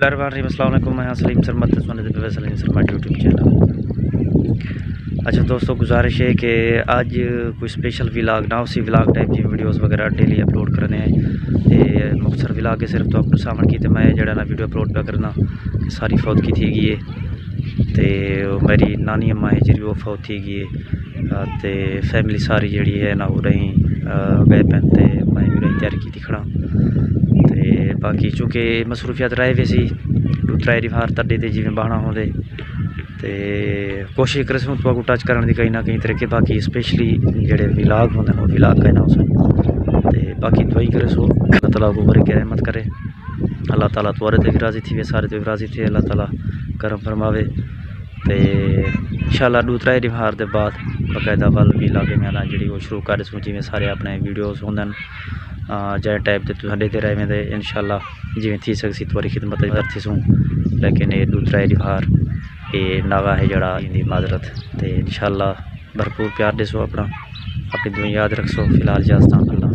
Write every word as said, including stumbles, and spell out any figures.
الرحمن الرحیم۔ السلام علیکم، میں ہاں سلیم سرمد تے سنت پہ سلیم سرمد یوٹیوب چینل۔ اچھا دوستو، گزارش ہے کہ اج کوئی سپیشل ولاگ نہ ہوسی، ولاگ ٹائپ دی ویڈیوز وغیرہ ڈیلی اپلوڈ کرنے ہیں۔ تے مختصر ولاگ ہے، صرف تو اپنے سامنے کی تے میں جڑا نا ویڈیو اپلوڈ پہ کرنا، ساری فوت کی تھی گئی ہے۔ تے میری نانی اماں ہے جڑی وہ فوت تھی گئی ہے۔ تے فیملی ساری جڑی ہے نا، وہ رہی گئے پین تے میں بھی رہی تیاری کی کھڑا۔ تے باقی چونکہ مصروفیات رہے ویسی، ڈو ترائے ریوار تڈے تے جیویں بہنا ہوندے۔ تے کوشش کرسوں تو کو ٹچ کرن دی کہیں نہ کہیں طریقے، باقی اسپیشلی جڑے ولاگ ہوندے نے، وہ ولاگ کہیں نہ ہو سن۔ تے باقی دعائی کرسو، اللہ تعالیٰ کو بھر کے رحمت کرے۔ اللہ تعالیٰ تورے تے بھی راضی تھی، سارے تے بھی راضی تھے، اللہ تعالیٰ کرم فرماوے۔ تے انشاءاللہ ڈو ترائے ریوار دے بعد باقاعدہ ول ولاگ میں نا جڑی وہ شروع کر سوں، جیویں سارے اپنے ویڈیوز ہوندن، آ، جائیں ٹائپ دے تساں ڈیتے رہے ویندے۔ انشاءاللہ جیویں تھی سکسی تہاڈی خدمت وچ تھیسوں، لیکن اے ڈو ترائے ریوار اے ناغا ہے جڑا ایندی معذرت۔ تے انشاءاللہ بھرپور پیار ڈیسو اپنا، اپنی دعائیں یاد رکھسو۔ فی الحال اجازت، اللہ۔